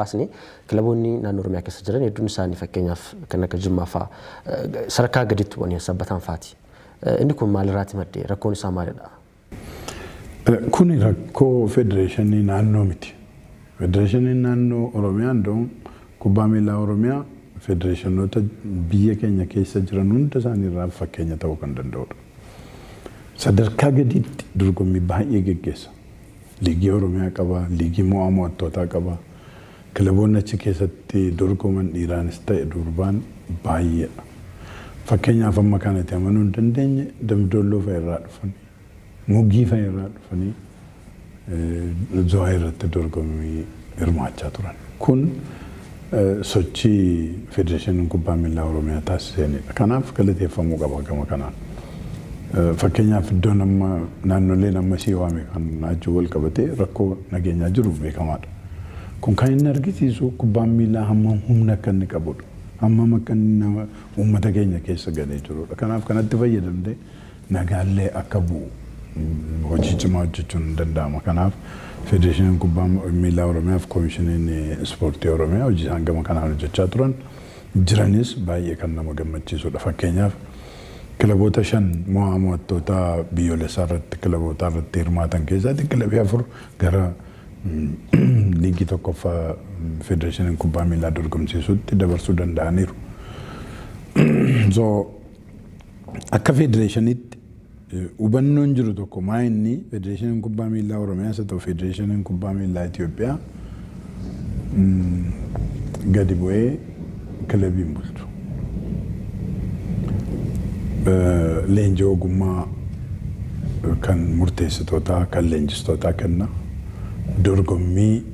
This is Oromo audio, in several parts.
kaasne kilaboonni naannoo Oromiyaa keessa jiran hedduun isaanii fakkeenyaaf kan akka Jimmaa fa'aa sadarkaa gaditti bu'anii sabbataan fa'aati. Inni kun maalirraati maddee rakkoon isaa maalidha? Kuni rakkoo federeeshinii naannoo miti. Federeeshiniin naannoo Oromiyaa iddoo kubbaa miilaa Oromiyaa federeeshinoota biyya keenya keessa jiran hunda isaaniirraa fakkeenya ta'uu kan danda'udha. Sadarkaa gadiitti dorgommii baay'ee geggeessa. Liigii Oromiyaa qaba, liigii mo'aa mo'attootaa qaba. Kilaboonni achi keessatti dorgoman dhiiraanis ta'e durbaan baay'eedha. Fakkeenyaaf amma kanatti amanuu hin dandeenye Damdoolloo fa'a irraa dhufanii, Muggii fa'a irraa dhufanii Zuwaa irratti dorgommii hirmaachaa turan. Kun sochii Federeeshiniin Kubbaa Miilaa Oromiyaa taasiseenidha. Kanaaf galateeffamuu qaba gama kanaan. Fakkeenyaaf iddoon amma naannoleen amma sii waame kan wajjin wal qabatee rakkoo nageenyaa jiru beekamaadha. Kun kan inni argisiisu kubbaan miilaa hammam humna akka inni qabudha. Hammam akka inni uummata keenya keessa galee jirudha. Kanaaf kanatti fayyadamtee nagaallee akka bu'u hojii cimaa hojjechuun hin danda'ama. Kanaaf Federeeshiniin Kubbaa Miilaa Oromiyaa fi Koomishiniin Ispoortii Oromiyaa hojii isaan gama kanaan hojjechaa turan jiranis baay'ee kan nama gammachiisudha. Fakkeenyaaf kilaboota 5 mo'aa mo'attoota biyyoolessaa irratti kilaboota irratti hirmaatan keessaatti kilabii 4 gara liigii tokkoffaa Federeeshiniin Kubbaa Miilaa dorgomsiisutti dabarsuu danda'aniiru. So akka federeeshiniitti hubannoon jiru tokko maa inni Federeeshiniin Kubbaa Miilaa Oromiyaas haa ta'u Federeeshiniin Kubbaa Miilaa Itoophiyaa gadi bu'ee kilabiin bulchu. Leenjii ogummaa kan murteessitootaa kan leenjistootaa kenna. Dorgommii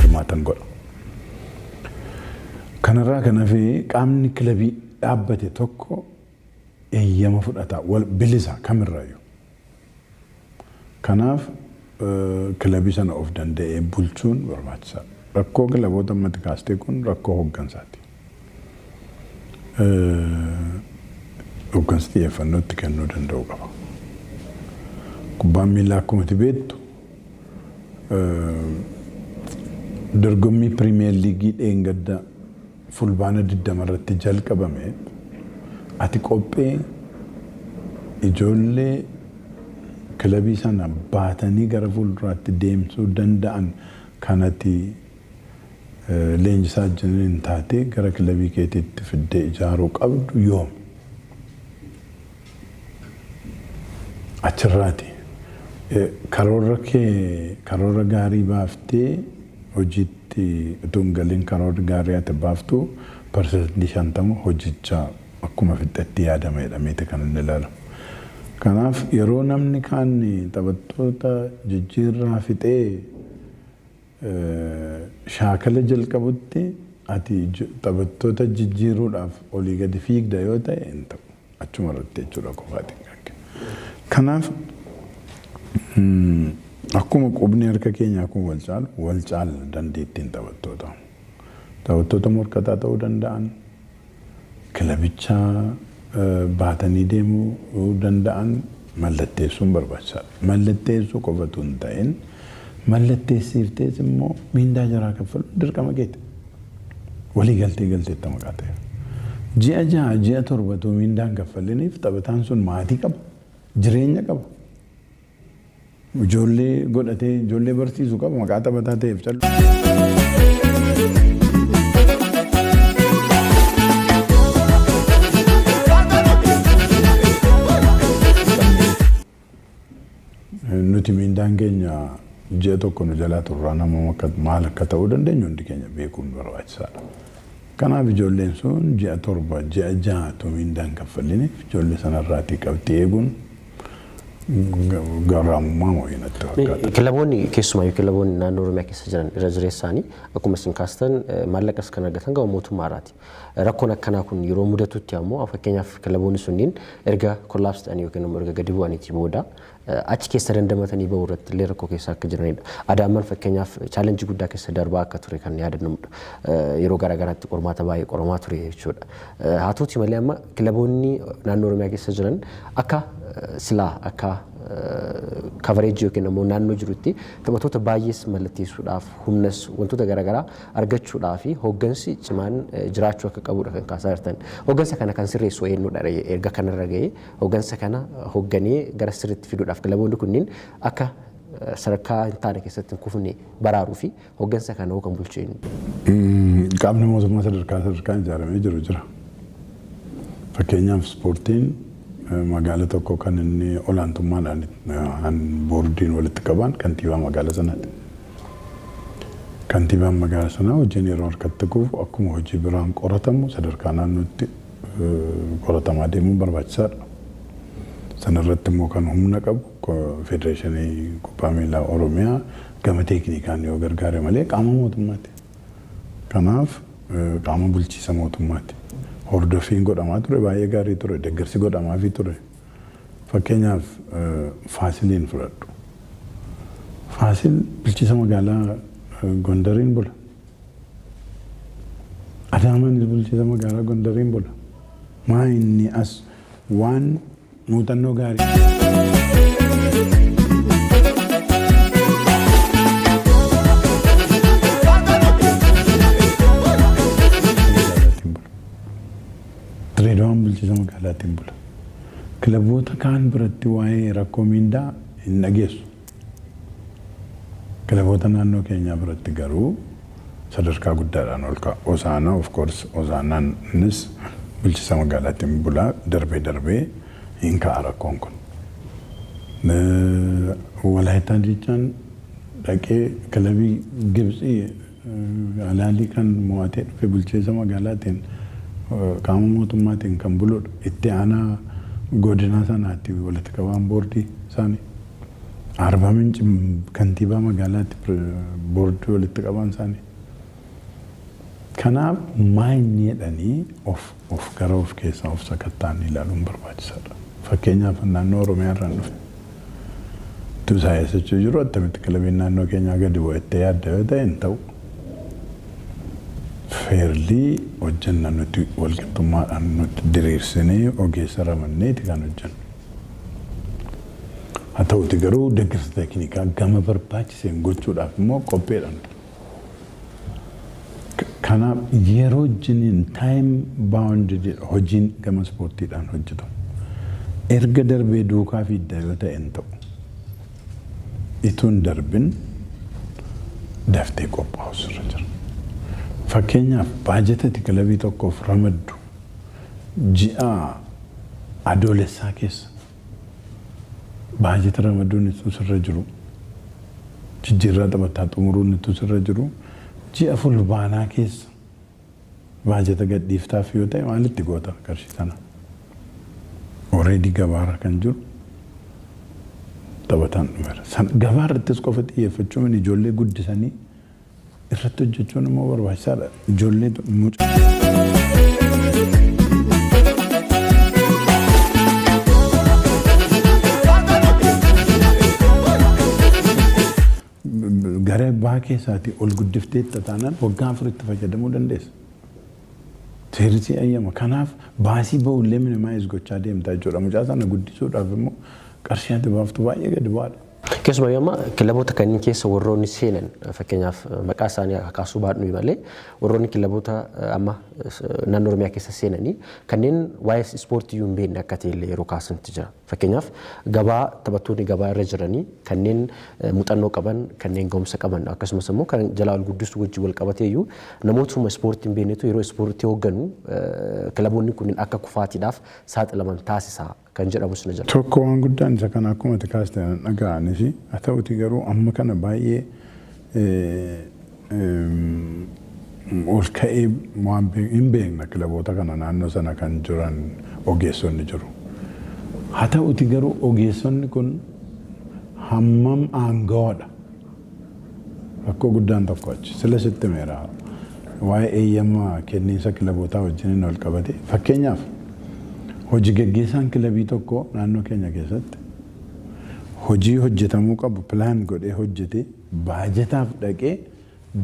hirmaatan godha. Kanarraa kan hafe qaamni kilabii dhaabbate tokko eeyyama fudhata bilisa kamirraayyuu. Kanaaf kilabii sana of danda'ee bulchuun barbaachisaadha. Rakkoo kilaboota ammatti kaastee kun rakkoo hooggansaati. Hooggansi xiyyeeffannoo itti kennuu danda'u qaba. Kubbaan miilaa akkuma ati beektu dorgommii piriimiyer liigii dheengadda fulbaana 20 irratti jalqabame ati qophee ijoollee kilabii sana baatanii gara fuulduraatti deemsuu danda'an kanati leenjisaa wajjiniin taatee gara kilabii keetiitti fiddee ijaaruu qabdu yoom? Achirraati karoora kee karoora gaarii baaftee hojiitti utuu hin galin karoorri gaarii ati baaftu 50% hojicha akkuma fixxetti yaadama jedhameeti kan inni ilaalamu. Kanaaf yeroo namni kaan taphattoota jijjiirraa fixee shaakala jalqabutti ati taphattoota jijjiiruudhaaf olii gadi fiigda yoo ta'e hin ta'u. Achuma irratti jechuudha qofaatiin kan ka'e. Kanaaf akkuma qubni harka keenyaa kun wal caalu wal caala dandeettiin taphattoota. Taphattoota morkataa ta'uu danda'an, kilabicha baatanii deemuu danda'an mallatteessuun barbaachisaadha. Mallatteessuu qofatu hin ta'in mallatteessiiftees immoo miindaa jaraa kaffaluun dirqama keeti. Walii galtee galteetta maqaa ta'eef. Ji'a 6 ji'a 7 miindaan kaffaliniif taphataan sun maatii qaba. Jireenya qaba. Ijoollee godhatee ijoollee barsiisu qaba maqaa taphataa ta'eef callu. Nuti miindaan keenya ji'a tokko nu jalaa turraan hammam akka maal akka ta'uu dandeenyu hundi keenya beekuun barbaachisaadha. Kanaaf ijoolleen sun ji'a 7 ji'a 6 utuu miindaan kaffaliniif ijoollee sanarraatii qabxii eeguun Garraamummaa wayii natti fakkaata. Kilaboonni keessumaa kilaboonni naannoo Oromiyaa keessa jiran irra jireessaanii akkuma isin kaastan maallaqas kan argatan gama mootummaa irraati. Rakkoon akkanaa kun yeroo mudatutti ammoo fakkeenyaaf kilaboonni sunniin erga collapse ta'anii yookiin immoo erga gadi bu'aniitii booda achi keessa dandamatanii bahuu irratti illee rakkoo keessa akka jiranidha. Adaamaan fakkeenyaaf challenge guddaa keessa darbaa akka ture kan yaadannudha. Yeroo garaagaraatti qormaata baay'ee qoramaa ture jechuudha. Haa ta'uti malee amma kilaboonni naannoo Oromiyaa keessa jiran akka silaa akka coverage yookiin immoo naannoo jirutti taphattoota baay'ees mallatteessuudhaaf humnas wantoota garaagaraa argachuudhaaf fi hooggansi cimaan jiraachuu akka qabudha kan kaasaa jirtan. Hooggansa kana kan sirreessu eenyudha erga kanarra ga'ee hooggansa kana hoogganee gara sirriitti fiduudhaaf kilaboonni kunniin akka sadarkaa hin taane keessatti hin kufne baraaruu fi hooggansa kana hoo kan bulchu eenyu? Qaamni mootummaa sadarkaa sadarkaan ijaaramee jiru jira. Fakkeenyaaf ispoortiin magaala tokko kan inni olaantummaadhaan boordiin walitti qaban kantiibaa magaala sanaati. Kantiibaan magaala sanaa hojiin yeroo harkatti kufu akkuma hojii biraan qoratamu sadarkaa naannootti qoratamaa deemuun barbaachisaadha. Sanarratti immoo kan humna qabu Federeeshinii Kubbaa Miilaa Oromiyaa gama teeknikaan yoo gargaare malee qaama mootummaati. Kanaaf qaama bulchiisa mootummaati. Hordoffiin godhamaa ture baay'ee gaarii ture, deeggarsi godhamaafii ture. Fakkeenyaaf Faasiliin fudhadhu. Faasil bulchiisa magaalaa Gondariin bula. Adaamaanis bulchiisa magaalaa Gondariin bula. Maa inni as waan muuxannoo gaarii. Direedawaan bulchiisa magaalaatiin bula. Kilaboota kaan biratti waa'ee rakkoo miindaa hin dhageessu. Kilaboota naannoo keenyaa biratti garuu sadarkaa guddaadhaan ol ka'a. Osaanaa, of course, Osaanaanis bulchiisa magaalaatiin bula, darbee darbee hin ka'a rakkoon kun. Walaayittaa Diichaan dhaqee kilabii Gibxii Alaalii kan mo'atee dhufe bulchiinsa magaalaatiin qaama mootummaatiin kan buludha. Itti aanaa godina sanaatti walitti qabaan boordii isaanii. Arbaa Minci kantiibaa magaalaatti boordii walitti qabaan isaanii. Kanaaf maal jedhanii of gara of keessaa of sakatta'anii ilaaluun barbaachisaadha. Fakkeenyaaf naannoo Oromiyaa irraan dhufe. Tuusaa eessachuu jiru attamitti kilabiin naannoo keenyaa gadi bu'ettee yaadda yoo ta'e hin ta'u. Fairly hojjenna nuti, walqixxummaadhaan nuti diriirsinee ogeessa ramanneeti kan hojjennu. Haa ta'uti garuu deeggarsa teeknikaa gama barbaachiseen gochuudhaaf immoo qopheedha nuti. Kanaaf yeroo wajjiniin time bounded hojiin gama ispoortiidhaan hojjetamu. Erga darbee duukaa fiidda yoo ta'e hin ta'u. Ituun darbin daftee qophaa'u sirra jira. Fakkeenyaaf baajatati kilabii tokkoof ramaddu ji'a Adoolessaa keessa baajata ramaduun itti sirra jiru, jijjiirraa taphataa xumuruun itti sirra jiru, ji'a Fulbaanaa keessa baajata gadhiiftaaf yoo ta'e maalitti goota qarshii sana? Already gabaarra kan jiru taphataan dhumeera. Gabaarrattis qofa xiyyeeffachuun ijoollee guddisanii irratti hojjechuun immoo barbaachisaadha. Ijoollee mucaa. Gara baa keessaatii ol guddiftee taanaan waggaa 4tti fayyadamuu dandeessa. Seerri ayyama. Kanaaf baasii ba'ullee minimize gochaa deemtaa jechuudha. Mucaa sana guddisuudhaaf immoo qarshii ati baaftu baay'ee gadi bu'aadha. Keessumaa amma kilaboota kanneen keessa warroonni seenan, fakkeenyaaf maqaa isaanii kaasuu baadhu malee, warroonni kilaboota amma naannoo Oromiyaa keessa seenanii kanneen waa'ee ispoortii hin beekne akka ta'e illee yeroo kaasantu jira. Fakkeenyaaf gabaa taphattoonni gabaa irra jiranii kanneen muuxannoo qaban, kanneen ga'umsa qaban, akkasumas immoo kan jalaa ol guddisuu wajjin wal qabatee iyyuu namootuma ispoortii hin beeknetu yeroo ispoortii hoogganu kilaboonni kunneen akka kufaatiidhaaf saaxilaman taasisa kan jedhamus ni jira. Tokko waan guddaan isa kana akkuma ati kaaste dhaga'anis haa ta'uti garuu amma kana baay'ee ol ka'ee waan hin beekna, kilaboota kana naannoo sana kan jiran ogeessonni jiru. Haa ta'uti garuu ogeessonni kun hammam aangawoodha? Rakkoo guddaan tokko achi. Sila sitti meera. Waa'ee eeyyama kenniinsa kilabootaa wajjin wal qabate. Fakkeenyaaf, hojii geggeessaan kilabii tokko naannoo keenya keessatti hojii hojjetamuu qabu plan godhee hojjetee baajataaf dhaqee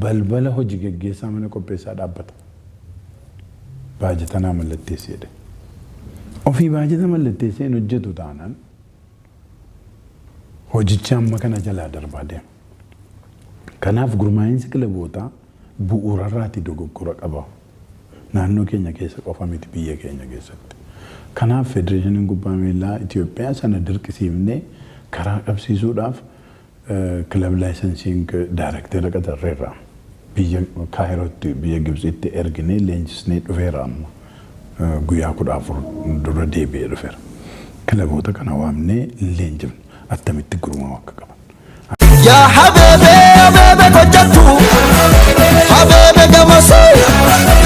balbala hojii geggeessaa mana qopheessaa dhaabbata. Baajata naa mallatteessi jedhe. Ofii baajata mallatteessee hin hojjetu taanaan hojichi amma kana jalaa darbaa deema. Kanaaf gurmaa'insi kilabootaa bu'uurarraati dogoggora qaba. Naannoo keenya keessa qofa miti, biyya keenya keessatti. Kanaaf Federeeshiniin Kubbaa Miilaa Itoophiyaa sana dirqisiifnee karaa qabsiisuudhaaf club licensing director qaxarreerra. Biyya Kaayirootti, biyya Gibxitti erginee leenjisnee dhufeera amma. Guyyaa 14 dura deebi'ee dhufeera. Kilaboota kana waamnee leenjifna. Attamitti gurmaa'uu akka qaban. Yaa habeebe, habeebe hojjattu, habeebe gamasee.